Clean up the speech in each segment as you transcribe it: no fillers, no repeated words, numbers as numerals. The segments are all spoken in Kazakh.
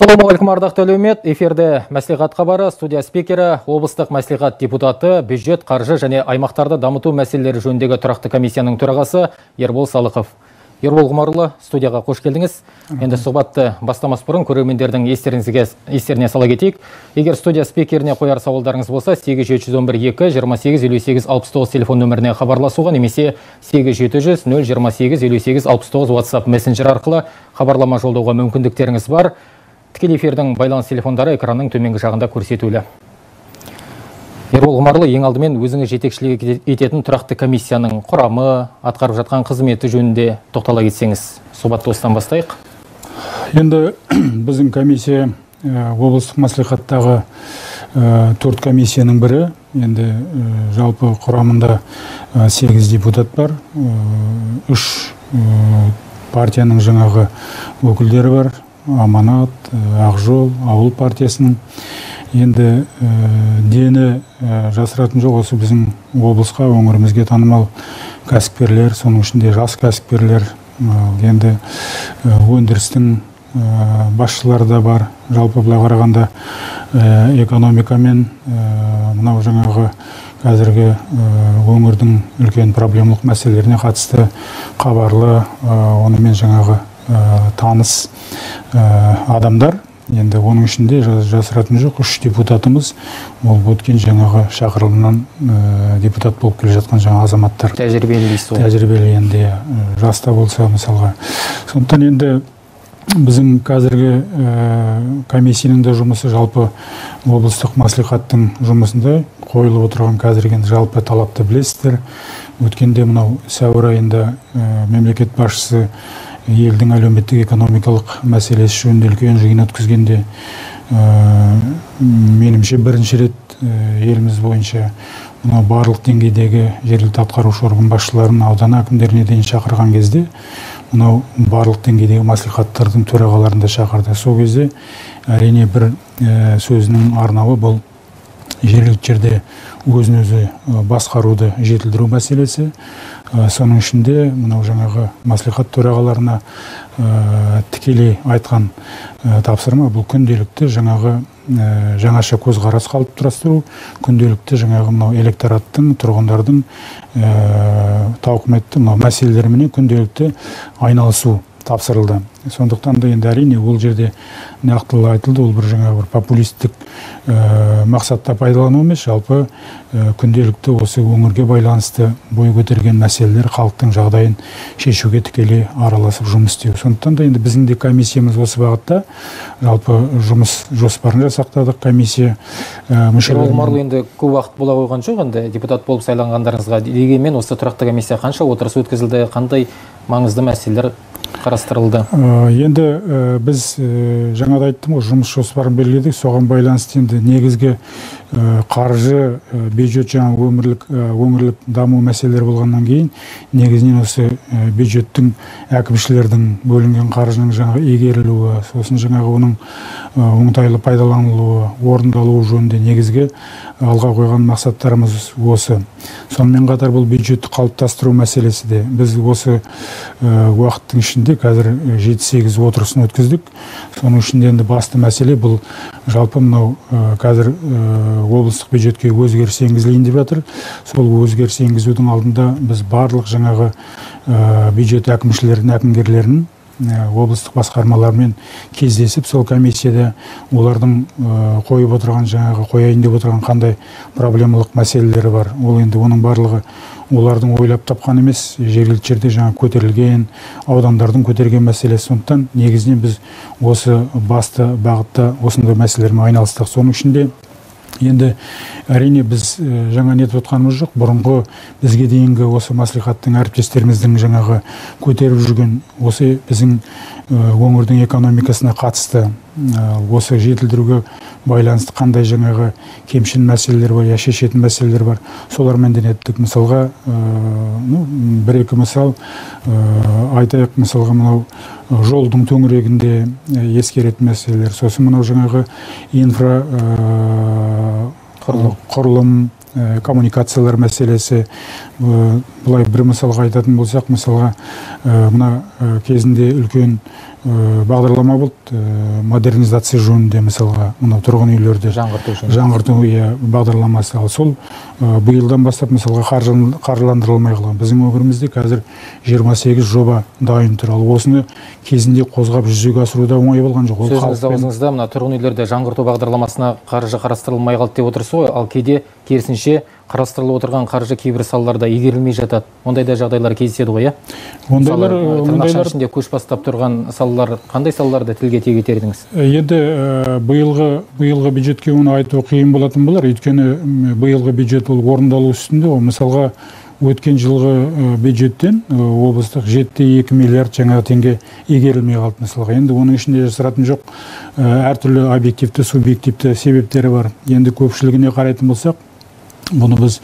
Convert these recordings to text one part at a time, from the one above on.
Ассалаумағалейкум, ардақты әлеумет. Эфирде мәслихат хабары, студия спикері, облыстық мәслихат депутаты, бюджет, қаржы және аймақтарды дамыту мәселелері жөніндегі тұрақты комиссияның төрағасы Ербол Салықов. Ербол Ғұмарұлы, студияға қош келдіңіз. Енді сұхбатты бастамас бұрын көрермендердің естеріне сала кетейік. Егер студия спикеріне қояр сауалдарыңыз болса, 8711 2 28 58 69 телефон нөміріне хабарласуға немесе 8700 028 58 69 WhatsApp мессенджер арқылы хабарлама жолдауға мүмкіндіктеріңіз бар. Тікелей эфирдің байланыс телефондары экранның төменгі жағында көрсетулі. Ербол Ғұмарұлы, ең алдымен өзіңіз жетекшілік ететін тұрақты комиссияның құрамы, атқарып жатқан қызметі жөнінде тоқтала кетсеңіз, сұхбатты осыдан бастайық. Енді біздің комиссия облыстық мәслихаттағы 4 комиссияның бірі. Енді жалпы құрамында 8 депутат бар, 3 партияның жаңағы өкілдері бар. Аманат, Ақжол, Ауыл партиясының. Енді дені жасыратын жоқ, осы біздің облысқа, өңірімізге танымал кәсіпкерлер, соның ішінде жас кәсіпкерлер, енді өндірістің басшылары да бар. Жалпы былай қарағанда экономикамен мынау жаңағы қазіргі өңірдің үлкен проблемалық мәселелеріне қатысты хабарлы, онымен жаңағы таныс адамдар. Енді оның ішінде жасыратын жоқ, 3 депутатымыз ол өткен жаңағы шақырылымнан депутат болып келе жатқан жаңа азаматтар. Тәжірибелі дейсіз ғой. Тәжірибелі енді жаста болса мысалға. Сондықтан енді біздің қазіргі комиссияның да жұмысы жалпы облыстық мәслихаттың жұмысында қойылып отырған қазіргі енді жалпы талапты білесіздер. Өткенде мынау сәуір айында мемлекет басшысы елдің әлеуметтік экономикалық мәселесі жөнінде үлкен жиын өткізгенде, меніңше бірінші рет еліміз бойынша мынау барлық деңгейдегі жергілікті атқарушы орган басшыларын, аудан әкімдеріне дейін шақырған кезде, мынау барлық деңгейдегі мәслихаттардың төрағаларын да шақырды. Сол кезде әрине бір сөзінің арнауы бұл жергілікті жерде өзін өзі басқаруды жетілдіру мәселесі. Соның ішінде мынау жаңағы мәслихат төрағаларына тікелей айтқан тапсырма бұл күнделікті жаңағы жаңаша көзқарас қалыптастыру, күнделікті жаңағы мынау электораттың, тұрғындардың тауқыметті мынау мәселелеріменен күнделікті айналысу тапсырылды. Сондықтан да енді әрине ол жерде нақтылы айтылды, ол бір жаңағы бір популистік мақсатта пайдалану емес, жалпы күнделікті осы өңірге байланысты бой көтерген мәселелер, халықтың жағдайын шешуге тікелей араласып жұмыс істеу. Сондықтан да енді біздің де комиссиямыз осы бағытта жалпы жұмыс жоспарын жасақтадық. Комиссия мүшелері. Ғұмарұлы, енді көп уақыт бола қойған жоқ, енді депутат болып сайланғандарыңызға, дегенмен осы тұрақты комиссия қанша отырыс өткізілді, қандай маңызды мәселелер қарастырылды? Енді біз жаңа да айттым ғой, жұмыс жоспарын белгіледік. Соған байланысты енді негізгі қаржы, бюджет, жаңа өңірлік даму мәселелері болғаннан кейін негізінен осы бюджеттің, әкімшілердің бөлінген қаржының жаңағы игерілуі, сосын жаңағы оның оңтайлы пайдаланылуы, орындалуы жөнінде негізгі алға қойған мақсаттарымыз осы. Сонымен қатар бұл бюджетті қалыптастыру мәселесі де біз осы уақыттың ішінде қазір 7-8 отырысын өткіздік. Соның ішінде енді басты мәселе бұл жалпы мынау қазір облыстық бюджетке өзгеріс енгізілейін деп жатыр. Сол өзгеріс енгізудің алдында біз барлық жаңағы бюджет әкімшілерінің, әкімгерлерінің облыстық басқармалармен кездесіп, сол комиссияда олардың қойып отырған жаңағы қояйын деп отырған қандай проблемалық мәселелері бар. Ол енді оның барлығы олардың ойлап тапқан емес, жергілікті жерде жаңа көтерілген, аудандардың көтерген мәселесі. Сондықтан негізінен біз осы басты бағытта осындай мәселелермен айналыстық. Соның ішінде енді әрине біз жаңа нетіп отқанымыз жоқ, бұрынғы бізге дейінгі осы мәслихаттың әріптестеріміздің жаңағы көтеріп жүрген осы біздің өңірдің экономикасына қатысты осы жетілдіруге байланысты қандай жаңағы кемшін мәселелер бар, я шешетін мәселелер бар, солармен де неттік. Мысалға, бір-екі мысал айтайық. Мысалға мынау жолдың төңірегінде ескеретін мәселелер, сосын мынау жаңағы инфра құрылым, коммуникациялар мәселесі. Былай бір мысалға айтатын болсақ, мысалға мына кезінде үлкен бағдарлама болды, модернизация жөнінде, мысалға, мынау тұрғын үйлерді жаңғырту бағдарламасы. Ал сол биылдан бастап мысалға қаржыландырылмай қалған. Біздің өңірімізде қазір 28 жоба дайын тұр. Ал осыны кезінде қозғап жүзеге асыру да оңай болған жоқ. Сөзіңіз аузыңызда мына тұрғын үйлерді жаңғырту бағдарламасына қаржы қарастырылмай қалды деп отырсыз ғой. Ал кейде керісінше қарастырылып отырған қаржы кейбір салаларда игерілмей жатады. Ондай да жағдайлар кездеседі ғой, иә? Ондайлар ішінде көш бастап тұрған салалар, қандай салаларды тілге тиек етер едіңіз? Енді биылғы бюджетке оны айту қиын болатын болар. Өйткені биылғы бюджет ол орындалу үстінде ғой. Мысалға, өткен жылғы бюджеттен облыстық 7,2 миллиард жаңа теңге игерілмей қалды мысалға. Енді оның ішінде жасыратын жоқ, әртүрлі объективті, субъективті себептері бар. Енді көпшілігіне қарайтын болсақ, бұны біз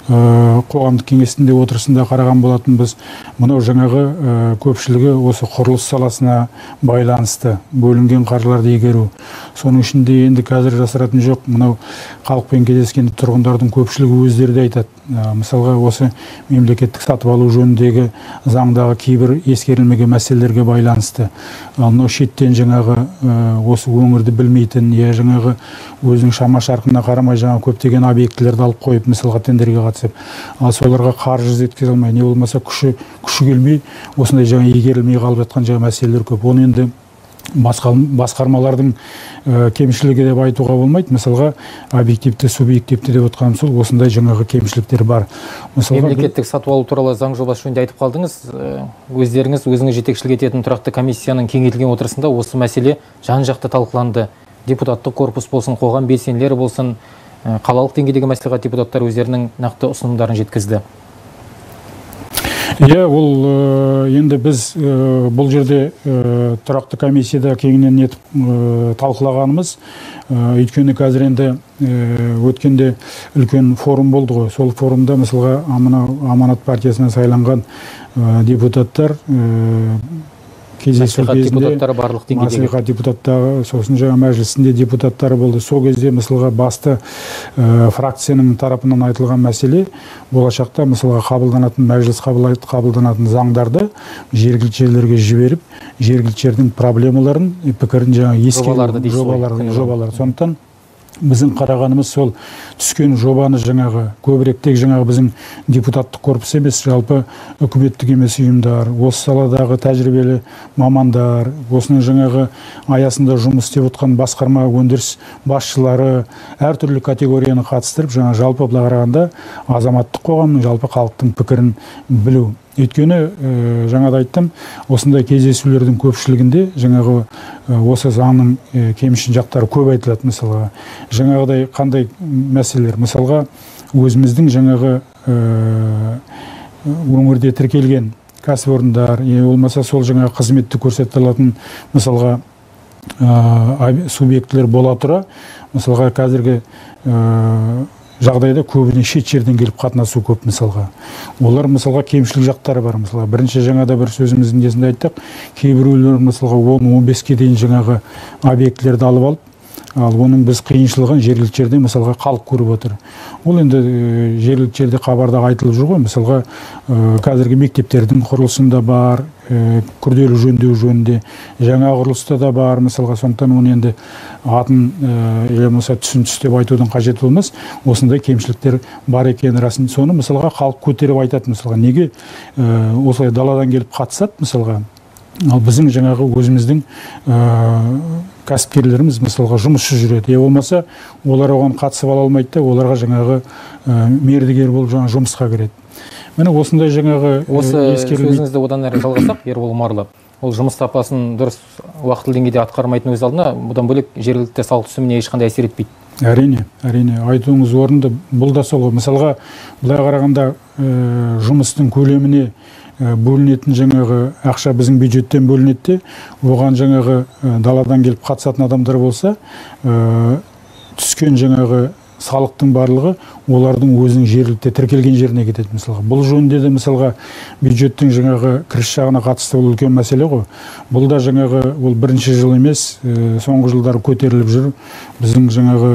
қоғамдық кеңестің де отырысында қараған болатынбыз. Мынау жаңағы көпшілігі осы құрылыс саласына байланысты бөлінген қаржыларды игеру. Соның ішінде енді қазір жасыратын жоқ, мынау халықпен кездескен тұрғындардың көпшілігі өздері де айтады. Мысалға, осы мемлекеттік сатып алу жөніндегі заңдағы кейбір ескерілмеген мәселелерге байланысты. Ал мынау шеттен жаңағы осы өңірді білмейтін, я жаңағы өзінің шама шарқына қарамай жаңа көптеген объектілерді алып қойып, мысалға тендерге қатысып, ал соларға қаржы жеткізе алмай, не болмаса күші келмей, осындай жаңа игерілмей қалып жатқан жаңа мәселелер көп. Оны енді басқармалардың кемшілігі деп айтуға болмайды. Мысалға, объективті, субъективті деп отқаным сол, осындай жаңағы кемшіліктер бар. Мысалға, мемлекеттік сатып алу туралы заң жобасы жөнінде айтып қалдыңыз. Өздеріңіз, өзіңіз жетекшілік ететін тұрақты комиссияның кеңейтілген отырысында осы мәселе жан-жақты талқыланды. Депутаттық корпус болсын, қоғам белсенділері болсын, қалалық деңгейдегі мәслихат депутаттары өздерінің нақты ұсынымдарын жеткізді. Иә, ол енді біз бұл жерде тұрақты комиссияда кеңінен нетіп талқылағанымыз, өйткені қазір енді өткенде үлкен форум болды ғой. Сол форумда мысалға Аманат партиясынан сайланған депутаттар кездесу кезінде барлық деңгейдегі мәслихат депутаттары, сосын жаңа мәжілісінде депутаттары болды. Сол кезде мысалға басты фракцияның тарапынан айтылған мәселе болашақта мысалға қабылданатын мәжіліс қабылданатын заңдарды жергілікті жерлерге жіберіп, жергілікті жердің проблемаларын, пікірін жаңа ескеру, жобаларды. Сондықтан біздің қарағанымыз сол түскен жобаны жаңағы көбірек тек жаңағы біздің депутаттық корпус емес, жалпы үкіметтік емес ұйымдар, осы саладағы тәжірибелі мамандар, осының жаңағы аясында жұмыс істеп отқан басқарма, өндіріс басшылары, әртүрлі категорияны қатыстырып, жаңа жалпы былай қарағанда азаматтық қоғамның, жалпы халықтың пікірін білу. Өйткені жаңа да айттым, осындай кездесулердің көпшілігінде жаңағы осы заңның кемшін жақтары көп айтылады. Мысалға, жаңағыдай қандай мәселелер, мысалға өзіміздің жаңағы өңірде тіркелген кәсіпорындар, не болмаса сол жаңағы қызметті көрсете алатын мысалға субъектілер бола тұра, мысалға қазіргі жағдайда көбіне шет жерден келіп қатынасу көп мысалға. Олар мысалға кемшілік жақтары бар мысалға. Бірінші жаңада бір сөзіміздің несінде айттық, кейбіреулер мысалға 10-15-ке дейін жаңағы объектілерді алып алып, ал оның біз қиыншылығын жергілікті жерде мысалға халық көріп отыр. Ол енді жергілікті жерде хабарда айтылып жүр ғой, мысалға қазіргі мектептердің құрылысында бар, күрделі жөндеу жөнінде, жаңа құрылыста да бар мысалға. Сондықтан оны енді атын или болмаса түсін түстеп айтудың қажеті болмас. Осындай кемшіліктер бар екені расын. Соны мысалға халық көтеріп айтады мысалға. Неге осылай даладан келіп қатысады мысалға? Ал біздің жаңағы өзіміздің кәсіпкерлеріміз мысалға жұмысшы жүреді. Я болмаса олар оған қатысып ала алмайды да, оларға жаңағы мердігер болып жаңа жұмысқа кіреді. Міне осындай жаңағы осы сөзіңізді одан әрі жалғасақ, Ербол Омарұлы, ол жұмыс сапасын дұрыс уақытылы деңгейде атқармайтын өз алдына, бұдан бөлек жергілікті салық түсіміне ешқандай әсер етпейді. Әрине, әрине, айтуыңыз орынды. Бұл да сол. Мысалға, былай қарағанда жұмыстың көлеміне бөлінетін жаңағы ақша біздің бюджеттен бөлінеді де, оған жаңағы даладан келіп қатысатын адамдар болса, түскен жаңағы салықтың барлығы олардың өзінің жергілікті тіркелген жеріне кетеді мысалға. Бұл жөнінде де мысалға бюджеттің жаңағы кіріс жағына қатысты ол үлкен мәселе ғой. Бұл да жаңағы ол бірінші жыл емес, соңғы жылдары көтеріліп жүр. Біздің жаңағы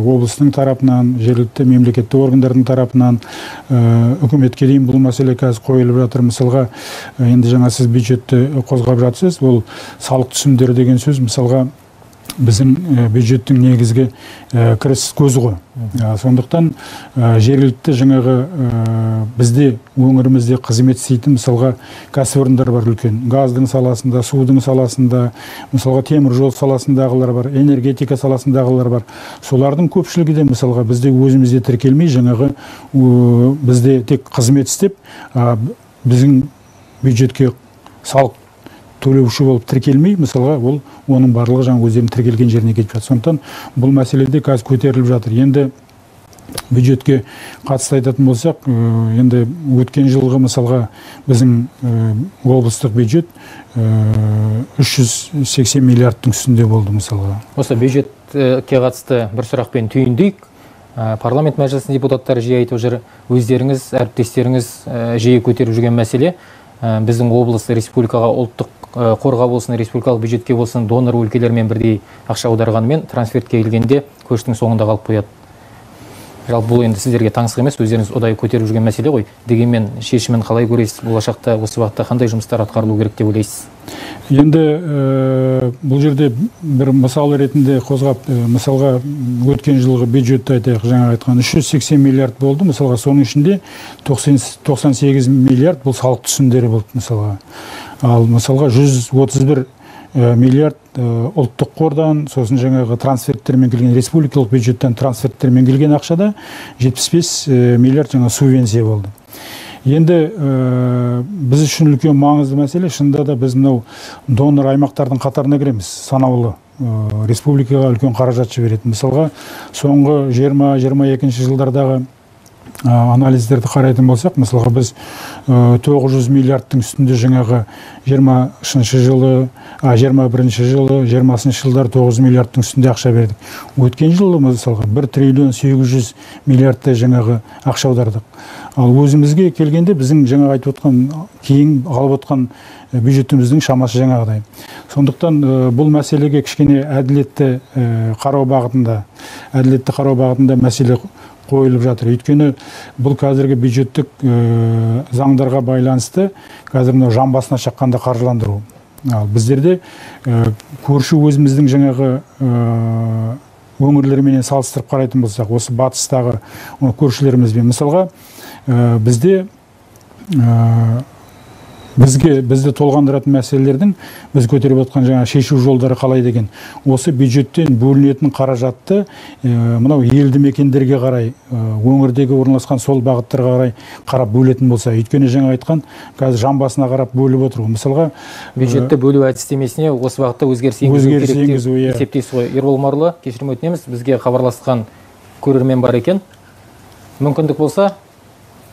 облыстың тарапынан, жергілікті мемлекеттік органдардың тарапынан, үкіметке дейін бұл мәселе қазір қойылып жатыр. Мысалға, енді жаңа сіз бюджетті қозғап жатсыз, ол салық түсімдері деген сөз мысалға біздің бюджеттің негізгі кіріс көзі ғой. Сондықтан жергілікті жаңағы бізде өңірімізде қызмет істейтін мысалға кәсіпорындар бар үлкен. Газдың саласында, судың саласында, мысалға темір жол саласындағылар бар, энергетика саласындағылар бар. Солардың көпшілігі де мысалға бізде өзімізде тіркелмей, жаңағы бізде тек қызмет істеп, біздің бюджетке салық төлеуші болып тіркелмей, мысалға ол оның барлығы жаңа өздерінің тіркелген жеріне кетіп жатыр. Сондықтан бұл мәселеде қазір көтеріліп жатыр. Енді бюджетке қатысты айтатын болсақ, енді өткен жылғы мысалға біздің облыстық бюджет 380 миллиардтың үстінде болды мысалға. Осы бюджетке қатысты бір сұрақпен түйіндейік. Парламент мәжілісінің депутаттары жиі айтып жүр, өздеріңіз, әріптестеріңіз жиі көтеріп жүрген мәселе. Біздің облыс республикаға ұлттық қорға болсын, республикалық бюджетке болсын, донор өлкелермен бірдей ақша аударғанымен трансфертке келгенде көштің соңында қалып қояды. Жалпы бұл енді сіздерге таңсық емес, өздеріңіз ұдайы көтеріп жүрген мәселе ғой. Дегенмен шешімін қалай көресіз, болашақта осы бағытта қандай жұмыстар атқарылу керек деп ойлайсыз? Енді бұл жерде бір мысал ретінде қозғап, мысалға өткен жылғы бюджетті айтайық, жаңа айтқан 380 миллиард болды, мысалға соның ішінде 98 миллиард бұл салық түсімдері болды мысалға. Ал мысалға 131 миллиард ұлттық қордан, сосын жаңағы трансферттермен келген республикалық бюджеттен трансферттермен келген ақшада 75 миллиард жаңа субвенция болды. Енді біз үшін үлкен маңызды мәселе, шынында да біз мынау донор аймақтардың қатарына кіреміз, санаулы республикаға үлкен қаражат жіберетін. Мысалға, соңғы 20-22 жылдардағы анализдерді қарайтын болсақ, мысалға біз 900 миллиардтың үстінде жаңағы 20-шы жылы, 21-ші жылы, 20-шы жылдар 900 миллиардтың үстінде ақша бердік. Өткен жылы мысалға 1 триллион 800 миллиардтай жаңағы ақша аудардық. Ал өзімізге келгенде біздің жаңағы айтып отқан, кейін алып отқан бюджетіміздің шамасы жаңағыдай. Сондықтан бұл мәселеге кішкене әділетті қарау бағытында, әділетті қарау бағытында мәселе қойылып жатыр. Өйткені бұл қазіргі бюджеттік заңдарға байланысты қазір мынау жан басына шаққанда қаржыландыру. Ал біздерде көрші өзіміздің жаңағы өңірлерменен салыстырып қарайтын болсақ, осы батыстағы көршілерімізбен мысалға бізде бізді толғандыратын мәселелердің біз көтеріп отқан жаңа шешу жолдары қалай деген, осы бюджеттен бөлінетін қаражатты мынау елді мекендерге қарай, өңірдегі орналасқан сол бағыттарға қарай қарап бөлетін болса, өйткені жаңа айтқан қазір жан басына қарап бөліп отыр. Мысалға бюджетті бөлу әдістемесіне осы бағытта өзгеріс енгізу керек деп есептейсіз ғой. Ербол Омарұлы, кешірім өтінеміз, бізге хабарласқан көрермен бар екен. Мүмкіндік болса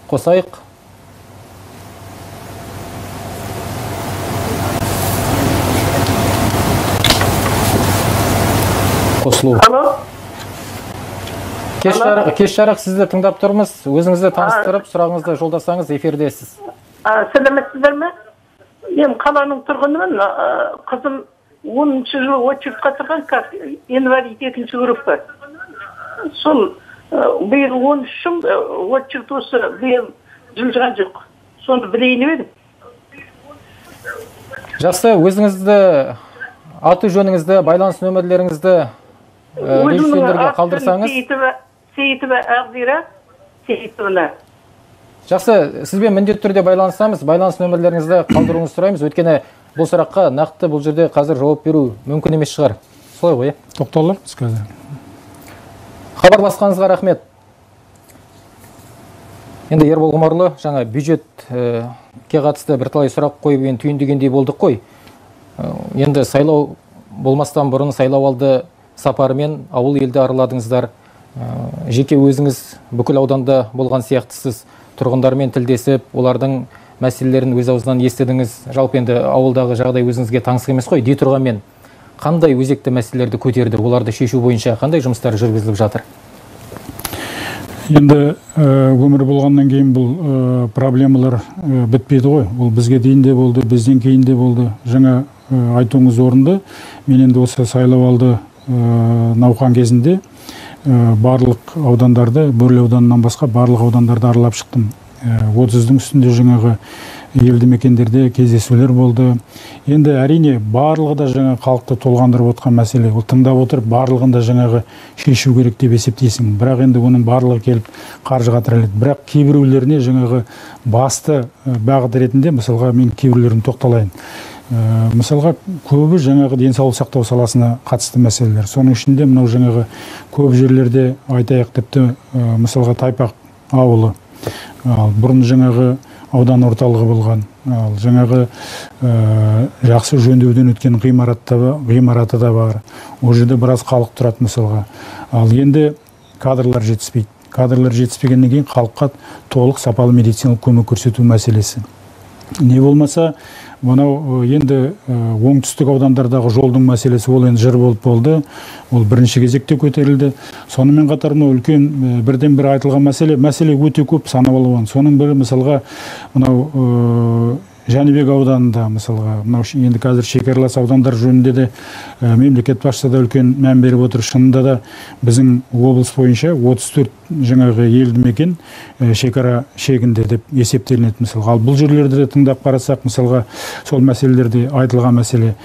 қосайық. Қосылу. Кеш жарық, сізді тыңдап тұрмыз. Өзіңізді таныстырып, сұрағыңызды жолдасаңыз, эфирдесіз. Сәлеметсіздер ме? Мен қаланың тұрғынымын. Қызым 10-шы жылы очередьқа тұрған, как инвалид 2-ші группа. Сол биыл 13 жыл очередь осы биыл жылжыған жоқ. Соны білейін едім. Жақсы, өзіңізді, аты жөніңізді, байланыс нөмірлеріңізді режиссерлерге қалдырсаңыз. Сейітова Ақзира Сейітовна. Жақсы, сізбен міндетті түрде байланысамыз. Байланыс нөмірлеріңізді қалдыруыңызды сұраймыз. Өйткені бұл сұраққа нақты бұл жерде қазір жауап беру мүмкін емес шығар. Солай ғой, е? Тоқталармыз қазір. Хабарласқаныңызға рахмет. Енді Ербол Ғұмарұлы, жаңа бюджетке қатысты бірталай сұрақ қойып енді түйіндегендей болдық қой. Енді сайлау болмастан бұрын сайлау алды сапарымен ауыл елді араладыңыздар. Жеке өзіңіз бүкіл ауданда болған сияқтысыз, тұрғындармен тілдесіп, олардың мәселелерін өз аузынан естідіңіз. Жалпы енді ауылдағы жағдай өзіңізге таңсық емес қой. Дей тұрғанмен қандай өзекті мәселелерді көтерді, оларды шешу бойынша қандай жұмыстар жүргізіліп жатыр? Енді өмір болғаннан кейін бұл проблемалар бітпейді ғой. Ол бізге дейін де болды, бізден кейін де болды. Жаңа айтуыңыз орынды. Мен енді осы сайлауалды науқан кезінде барлық аудандарды, Бөрлі ауданынан басқа барлық аудандарды аралап шықтым. 30-дың үстінде жаңағы елді мекендерде кездесулер болды. Енді әрине барлығы да жаңа халықты толғандырып отқан мәселе. Ол тыңдап отырып барлығын да жаңағы шешу керек деп есептейсің. Бірақ енді оның барлығы келіп қаржыға тіреледі. Бірақ кейбіреулеріне жаңағы басты бағыт ретінде мысалға мен кейбіреулерін тоқталайын. Мысалға көбі жаңағы денсаулық сақтау саласына қатысты мәселелер. Соның ішінде мынау жаңағы көп жерлерде айтайық тіпті мысалға Тайпақ ауылы. Ал бұрын жаңағы аудан орталығы болған, ал жаңағы жақсы жөндеуден өткен ғимараты да бар. Ол жерде біраз халық тұрады мысалға. Ал енді кадрлар жетіспейді. Кадрлар жетіспегеннен кейін халыққа толық сапалы медициналық көмек көрсету мәселесі. Не болмаса, мынау енді оңтүстік аудандардағы жолдың мәселесі ол енді жыр болып болды. Ол бірінші кезекте көтерілді. Сонымен қатар мынау үлкен бірден бір айтылған мәселе өте көп санап алуан. Соның бірі мысалға мынау Жәнібек ауданында мысалға мынау енді қазір шекаралас аудандар жөнінде де мемлекет басшысы да үлкен мән беріп отыр. Шынында да біздің облыс бойынша 34 жаңағы елді мекен шекара шегінде деп есептелінеді мысалға. Ал бұл жерлерді де тыңдап қарасақ, мысалға сол мәселелерде айтылған мәселе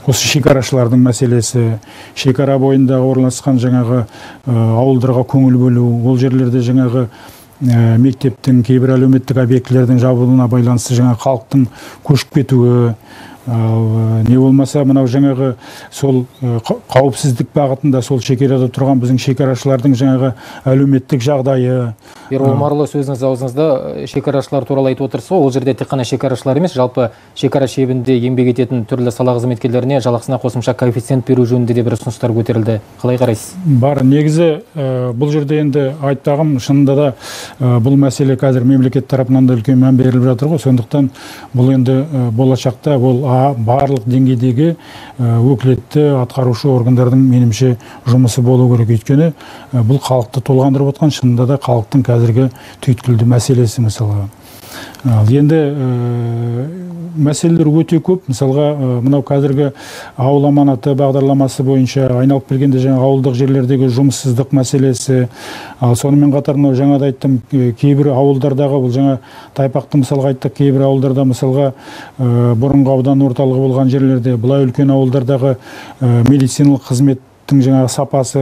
осы шекарашылардың мәселесі, шекара бойында орналасқан жаңағы ауылдарға көңіл бөлу, ол жерлерде жаңағы мектептің, кейбір әлеуметтік объектілердің жабылуына байланысты жаңа халықтың көшіп кетуі, не болмаса мынау жаңағы сол қауіпсіздік бағытында сол шекарада тұрған біздің шекарашылардың жаңағы әлеуметтік жағдайы. Ербол Омарұлы, сөзіңіз аузыңызда шекарашылар туралы айтып отырсыз ғой, ол жерде тек қана шекарашылар емес, жалпы шекара шебінде еңбек ететін түрлі сала қызметкерлеріне жалақысына қосымша коэффициент беру жөнінде де бір ұсыныстар көтерілді. Қалай қарайсыз? Бар, негізі бұл жерде енді айтпағым, шынында да бұл мәселе қазір мемлекет тарапынан да үлкен мән беріліп жатыр ғой, сондықтан бұл енді болашақта ол барлық деңгейдегі өкілетті атқарушы органдардың менімше жұмысы болу керек. Өйткені бұл халықты толғандырып отқан шынында да халықтың қазіргі түйткілді мәселесі мысалға. Ал енді мәселелер өте көп. Мысалға мынау қазіргі ауыл аманаты бағдарламасы бойынша айналып келгенде жаңа ауылдық жерлердегі жұмыссыздық мәселесі, ал сонымен қатар мынау жаңа да айттым, кейбір ауылдардағы бұл жаңа Тайпақты мысалға айттық, кейбір ауылдарда мысалға бұрынғы аудан орталығы болған жерлерде былай үлкен ауылдардағы медициналық қызмет жаңағы сапасы,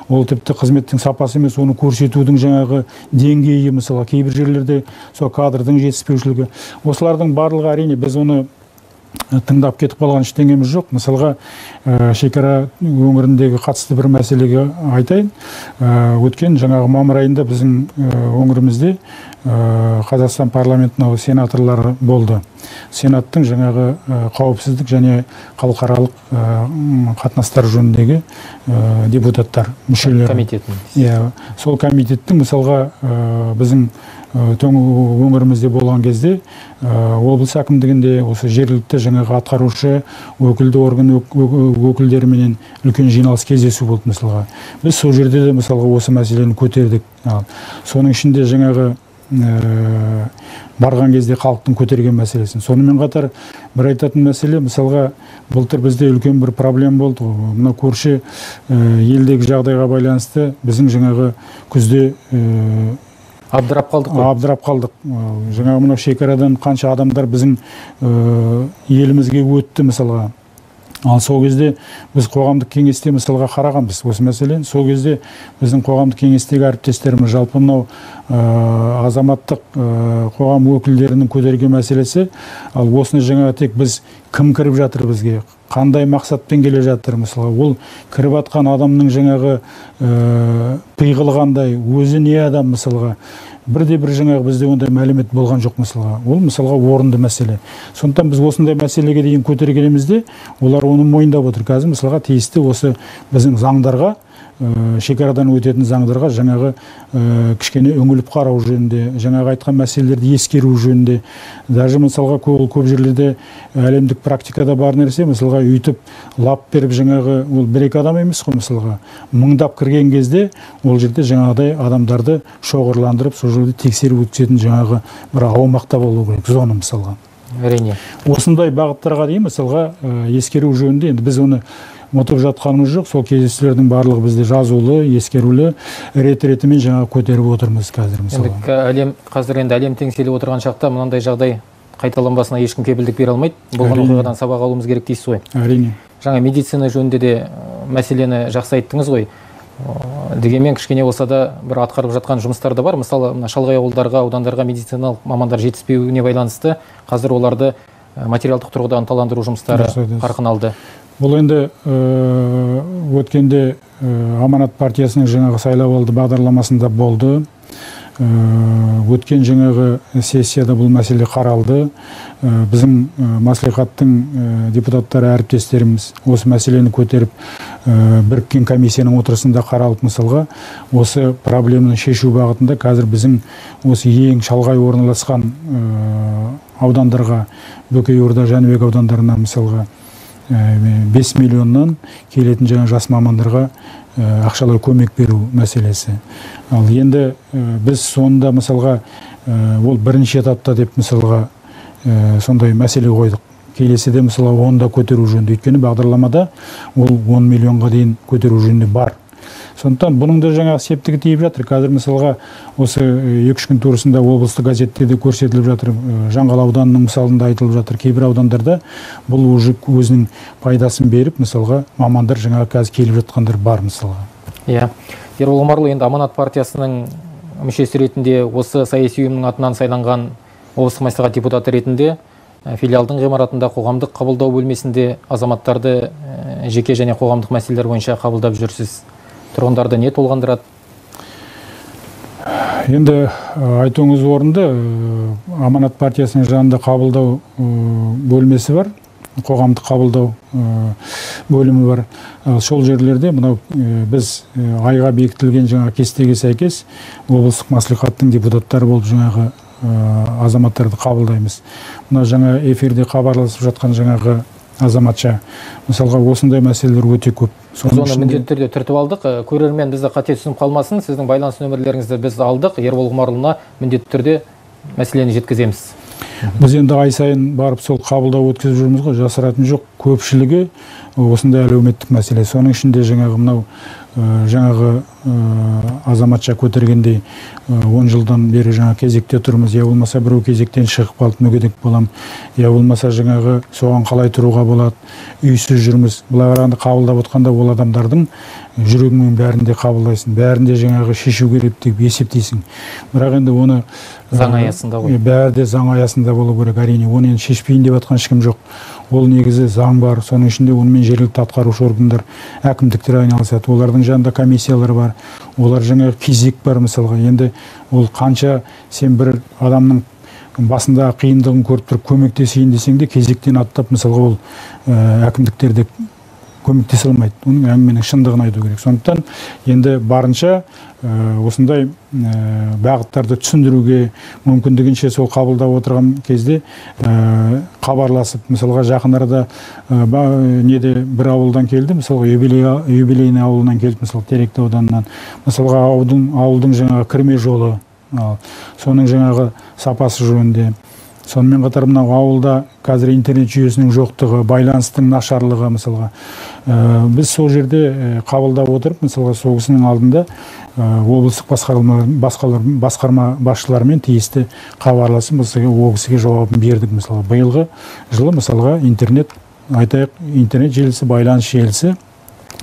ол тіпті қызметтің сапасы емес, оны көрсетудің жаңағы деңгейі мысалға кейбір жерлерде сол кадрдың жетіспеушілігі. Осылардың барлығы әрине біз оны тыңдап кетіп қалған ештеңеміз жоқ. Мысалға шекара өңіріндегі қатысты бір мәселеге айтайын. Өткен жаңағы мамыр айында біздің өңірімізде Қазақстан парламентінің сенаторлары болды. Сенаттың жаңағы қауіпсіздік және халықаралық қатынастар жөніндегі депутаттар, мүшелері. Комитетінің. Иә, сол комитеттің мысалға біздің өңірімізде болған кезде облыс әкімдігінде осы жергілікті жаңағы атқарушы өкілді орган өкілдеріменен үлкен жиналыс кездесу болды мысалға. Біз сол жерде де мысалға осы мәселені көтердік. Соның ішінде жаңағы барған кезде халықтың көтерген мәселесін. Сонымен қатар бір айтатын мәселе, мысалға былтыр бізде үлкен бір проблема болды. Мына көрші елдегі жағдайға байланысты біздің жаңағы күзде абдырап қалдық қой. Абдырап қалдық. Жаңағы мынау шекарадан қанша адамдар біздің елімізге өтті мысалға. Ал сол кезде біз қоғамдық кеңесте мысалға қарағанбыз осы мәселені. Сол кезде біздің қоғамдық кеңестегі әріптестеріміз жалпы мынау азаматтық қоғам өкілдерінің көтерген мәселесі, ал осыны жаңа тек біз кім кіріп жатыр бізге, қандай мақсатпен келе жатыр мысалға, ол кіріп атқан адамның жаңағы пиғылы қандай, өзі не адам мысалға, бірде бір жаңағы бізде ондай мәлімет болған жоқ мысалға. Ол мысалға орынды мәселе. Сондықтан біз осындай мәселеге дейін көтергенімізде олар оны мойындап отыр. Қазір мысалға тиісті осы біздің заңдарға шекарадан өтетін заңдарға жаңағы кішкене үңіліп қарау жөнінде, жаңағы айтқан мәселелерді ескеру жөнінде. Даже мысалға көп жерлерде әлемдік практикада бар нәрсе, мысалға үйтіп лап беріп жаңағы ол бір-екі адам емес қой, мысалға мыңдап кірген кезде ол жерде жаңағыдай адамдарды шоғырландырып, сол жерде тексеріп өткізетін жаңағы бір аумақта болу керек, зона мысалға. Әрине. Осындай бағыттарға дейін мысалға ескеру жөнінде енді біз оны ұмытып жатқанымыз жоқ, сол кездесулердің барлығы бізде жазулы, ескерулі, рет-ретімен жаңа көтеріп отырмыз қазір мысалы. Енді қазір енді әлем теңселіп отырған шақта мынандай жағдай қайталанбасына ешкім кепілдік бере алмайды. Болған оқиғадан сабақ алуымыз керек дейсіз ғой. Әрине. Жаңа медицина жөнінде де мәселені жақсы айттыңыз ғой. Дегенмен кішкене болса да бір атқарып жатқан жұмыстар да бар. Мысалы, мына шалғай ауылдарға, аудандарға медициналық мамандар жетіспеуіне байланысты қазір оларды материалдық тұрғыда ынталандыру жұмыстары қарқын алды. Бұл енді өткенде Аманат партиясының жаңағы сайлауалды бағдарламасында болды. Өткен жаңағы сессияда бұл мәселе қаралды. Біздің мәслихаттың депутаттары, әріптестеріміз осы мәселені көтеріп, біріккен комиссияның отырысында қаралып, мысалға осы проблеманы шешу бағытында қазір біздің осы ең шалғай орналасқан аудандарға, Бөкей-Орда, Жәнібек аудандарына мысалға 5 миллионнан келетін жаңа жас мамандарға ақшалай көмек беру мәселесі. Ал енді біз сонда мысалға ол бірінші этапта деп мысалға сондай мәселе қойдық. Келесіде мысалға оны да көтеру жөнінде, өйткені бағдарламада ол 10 миллионға дейін көтеру жөнінде бар. Сондықтан бұның да жаңағы септігі тиіп жатыр. Қазір мысалға осы 2-3 күн турасында облыстық газетте де көрсетіліп жатыр. Жаңғал ауданының мысалында айтылып жатыр. Кейбір аудандарда бұл уже өзінің пайдасын беріп, мысалға мамандар жаңағы қазір келіп жатқандар бар мысалға. Иә. Ербол Омарұлы, енді Аманат партиясының мүшесі ретінде, осы саяси ұйымның атынан сайланған облыстық мәслихат депутаты ретінде филиалдың ғимаратында қоғамдық қабылдау бөлмесінде азаматтарды жеке және қоғамдық мәселелер бойынша қабылдап жүрсіз. Тұрғындарды не толғандырады? Енді айтуыңыз орынды, Аманат партиясының жанында қабылдау бөлмесі бар, қоғамдық қабылдау бөлімі бар. Сол жерлерде мынау біз айға бекітілген жаңа кестеге сәйкес облыстық мәслихаттың депутаттары болып жаңағы азаматтарды қабылдаймыз. Мына жаңа эфирде хабарласып жатқан жаңағы азаматша, мысалға осындай мәселелер өте көп. Біз оны міндетті түрде түртіп алдық. Көрермен бізді қате түсініп қалмасын, сіздің байланыс нөмірлеріңізді біз алдық. Ербол Ғұмарұлына міндетті түрде мәселені жеткіземіз. Біз енді ай сайын барып сол қабылдау өткізіп жүрміз ғой, жасыратын жоқ, көпшілігі осындай әлеуметтік мәселе. Соның ішінде жаңағы мынау жаңағы азаматша көтергендей 10 жылдан бері жаңа кезекте тұрмыз, я болмаса біреу кезектен шығып қалды, мүгедек болам, я болмаса жаңағы соған қалай тұруға болады, үйсіз жүрміз. Былай қарағанда қабылдап отқанда ол адамдардың жүрегіңмен бәрін де қабылдайсың, бәрін де жаңағы шешу керек деп есептейсің. Бірақ енді оны заң аясында ғой. Бәрі де заң аясында болу керек, әрине. Оны енді шешпейін деп жатқан ешкім жоқ. Ол негізі заң бар, соның ішінде онымен жергілікті атқарушы органдар, әкімдіктер айналысады, олардың жанында комиссиялар бар, олар жаңағы кезек бар мысалға. Енді ол қанша сен бір адамның басында қиындығын көріп тұрып көмектесейін десең де кезектен аттап мысалға ол әкімдіктерде көмектесе алмайды. Оның әңгіменің шындығын айту керек. Сондықтан енді барынша осындай бағыттарды түсіндіруге мүмкіндігінше сол қабылдап отырған кезде хабарласып, мысалға жақын арада неде бір ауылдан келді, мысалға юбилейный ауылынан келді, мысалы Теректі ауданынан, мысалға ауылдың жаңағы кірме жолы, соның жаңағы сапасы жөнінде. Сонымен қатар мынау ауылда қазір интернет жүйесінің жоқтығы, байланыстың нашарлығы мысалға. Біз сол жерде қабылдап отырып, мысалға сол кісінің алдында облыстық басқарма басшыларымен тиісті хабарласып, мысалға ол кісіге жауабын бердік. Мысалға биылғы жылы мысалға интернет, айтайық, интернет желісі, байланыс желісі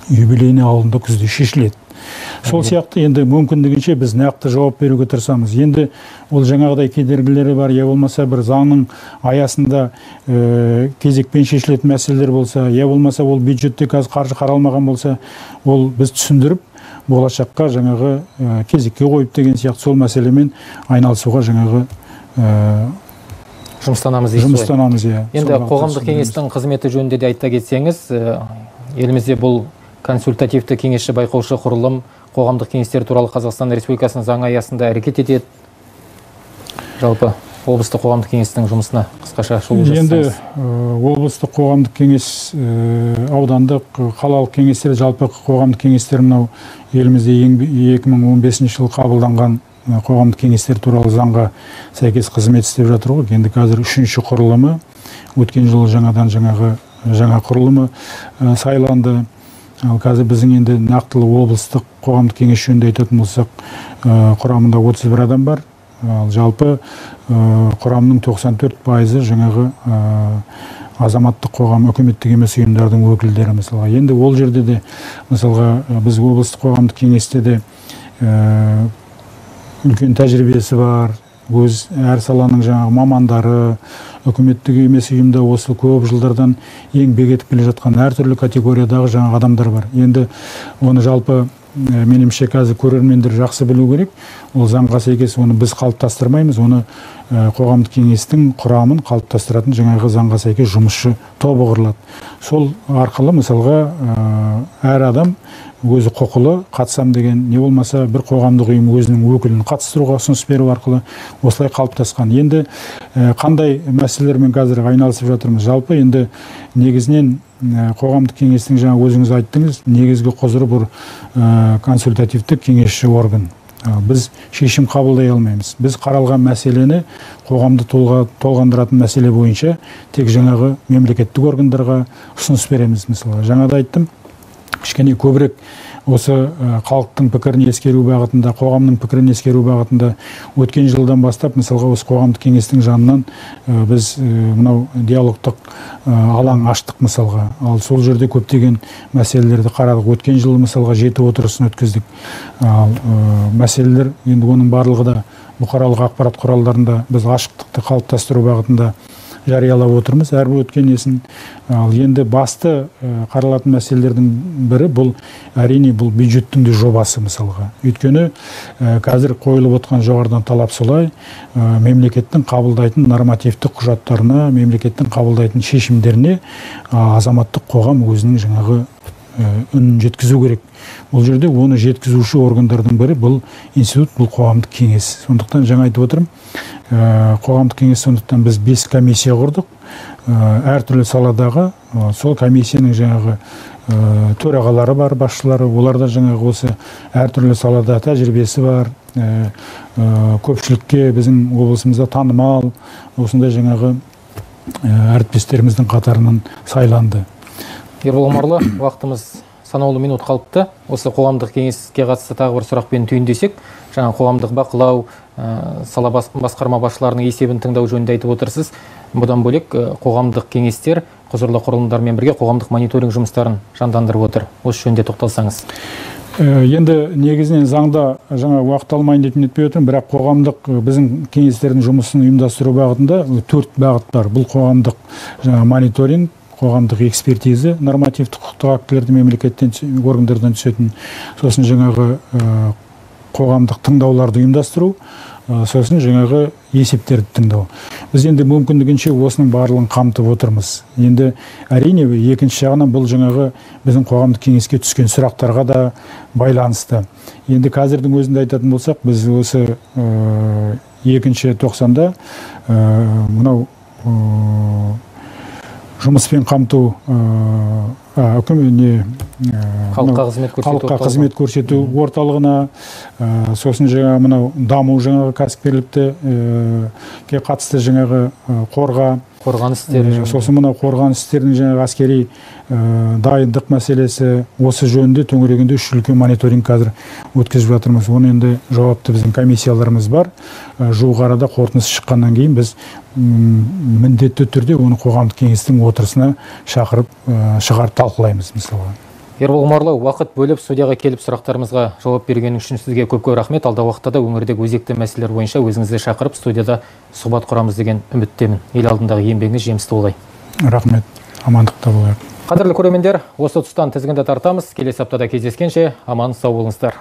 юбилейный ауылында күзде шешіледі. Сол сияқты енді мүмкіндігінше біз нақты жауап беруге тырысамыз. Енді ол жаңағыдай кедергілері бар, я болмаса бір заңның аясында кезекпен шешілетін мәселелер болса, я болмаса ол бюджетте қазір қаржы қаралмаған болса, ол біз түсіндіріп болашаққа жаңағы кезекке қойып деген сияқты сол мәселемен айналысуға жаңағы жұмыстанамыз дейсіз ғой. Жұмыстанамыз, иә. Енді қоғамдық кеңестің қызметі жөнінде де айта кетсеңіз, елімізде бұл Консультативті кеңесші байқаушы құрылым қоғамдық кеңестер туралы Қазақстан Республикасының заңы аясында әрекет етеді. Жалпы облыстық қоғамдық кеңестің жұмысына қысқаша шолу жасасаңыз. Енді облыстық қоғамдық кеңес, аудандық, қалалық кеңестер, жалпы қоғамдық кеңестер мынау елімізде 2015 жылы қабылданған қоғамдық кеңестер туралы заңға сәйкес қызмет істеп жатыр ғой. Енді қазір үшінші құрылымы, өткен жылы жаңадан жаңа құрылымы сайланды. Ал қазір біздің енді нақтылы облыстық қоғамдық кеңес жөнінде айтатын болсақ, құрамында 31 адам бар. Ал жалпы құрамның 94% жаңағы азаматтық қоғам, үкіметтік емес ұйымдардың өкілдері мысалға. Енді ол жерде де мысалға біз облыстық қоғамдық кеңесте де үлкен тәжірибесі бар, өз әр саланың жаңағы мамандары, үкіметтік емес ұйымда осы көп жылдардан еңбек етіп келе жатқан әртүрлі категориядағы жаңағы адамдар бар. Енді оны жалпы меніңше қазір көрермендер жақсы білу керек. Ол заңға сәйкес оны біз қалыптастырмаймыз, оны қоғамдық кеңестің құрамын қалыптастыратын жаңағы заңға сәйкес жұмысшы тобы құрылады. Сол арқылы мысалға әр адам өзі құқылы қатысам деген, не болмаса бір қоғамдық ұйым өзінің өкілін қатыстыруға ұсыныс беру арқылы осылай қалыптасқан. Енді қандай мәселелермен қазір айналысып жатырмыз? Жалпы енді негізінен қоғамдық кеңестің жаңа өзіңіз айттыңыз, негізгі құзыры бұл консультативтік кеңесші орган. Біз шешім қабылдай алмаймыз. Біз қаралған мәселені қоғамды толғандыратын мәселе бойынша тек жаңағы мемлекеттік органдарға ұсыныс береміз. Мысалға, жаңа да айттым, кішкене көбірек осы халықтың пікірін ескеру бағытында, қоғамның пікірін ескеру бағытында өткен жылдан бастап, мысалға, осы қоғамдық кеңестің жанынан біз мынау диалогтық алаң аштық мысалға. Ал сол жерде көптеген мәселелерді қарадық. Өткен жылы мысалға 7 отырысын өткіздік. Ал мәселелер енді оның барлығы да бұқаралық ақпарат құралдарында біз ашықтықты қалыптастыру бағытында жариялап отырмыз әрбір өткен несін. Ал енді басты қаралатын мәселелердің бірі бұл әрине бұл бюджеттің де жобасы мысалға. Өйткені қазір қойылып отқан жоғарыдан талап солай, мемлекеттің қабылдайтын нормативтік құжаттарына, мемлекеттің қабылдайтын шешімдеріне азаматтық қоғам өзінің жаңағы үнін жеткізу керек. Бұл жерде оны жеткізуші органдардың бірі бұл институт, бұл қоғамдық кеңес. Сондықтан жаңа айтып отырмын, қоғамдық кеңес, сондықтан біз 5 комиссия құрдық. Әртүрлі саладағы сол комиссияның жаңағы төрағалары бар, басшылары, олар да жаңағы осы әртүрлі салада тәжірибесі бар, көпшілікке біздің облысымызда танымал осындай жаңағы әріптестеріміздің қатарынан сайланды. Ербол Омарұлы, уақытымыз санаулы минут қалыпты. Осы қоғамдық кеңеске қатысты тағы бір сұрақпен түйіндесек, жаңа қоғамдық бақылау, сала басқарма басшыларының есебін тыңдау жөнінде айтып отырсыз. Бұдан бөлек қоғамдық кеңестер құзырлы құрылымдармен бірге қоғамдық мониторинг жұмыстарын жандандырып отыр. Осы жөнінде тоқталсаңыз. Енді негізінен заңда жаңа уақыт алмайын деп нетпей отырмын, бірақ қоғамдық біздің кеңестердің жұмысын ұйымдастыру бағытында 4 бағыт бар. Бұл қоғамдық жаңа мониторинг, қоғамдық экспертиза, нормативтік құқықтық актілерді мемлекеттен органдардан түсетін, сосын жаңағы қоғамдық тыңдауларды ұйымдастыру, сосын жаңағы есептерді тыңдау. Біз енді мүмкіндігінше осының барлығын қамтып отырмыз. Енді әрине екінші жағынан бұл жаңағы біздің қоғамдық кеңеске түскен сұрақтарға да байланысты. Енді қазірдің өзінде айтатын болсақ, біз осы екінші тоқсанда мынау жұмыспен қамту, халыққа қызмет көрсету орталығына, сосын жаңағы мынау даму жаңағы кәсіпкерлікті қатысты жаңағы қорға, қорғаныс істері, сосын мынау қорғаныс істерінің жаңағы әскери дайындық мәселесі, осы жөнінде төңірегінде 3 үлкен мониторинг қазір өткізіп жатырмыз. Оны енді жауапты біздің комиссияларымыз бар. Жуық арада қорытындысы шыққаннан кейін біз міндетті түрде оны қоғамдық кеңестің отырысына шақырып, шығарып талқылаймыз мысалға. Ербол Омарұлы, уақыт бөліп студияға келіп сұрақтарымызға жауап бергеніңіз үшін сізге көп-көп рахмет. Алдағы уақытта да өңірдегі өзекті мәселелер бойынша өзіңізді шақырып студияда сұхбат құрамыз деген үміттемін. Ел алдындағы еңбегіңіз жемісті болғай. Рахмет, амандықта болайық. Қадірлі көрермендер, осы тұстан тізгінді тартамыз. Келесі аптада кездескенше аман сау болыңыздар.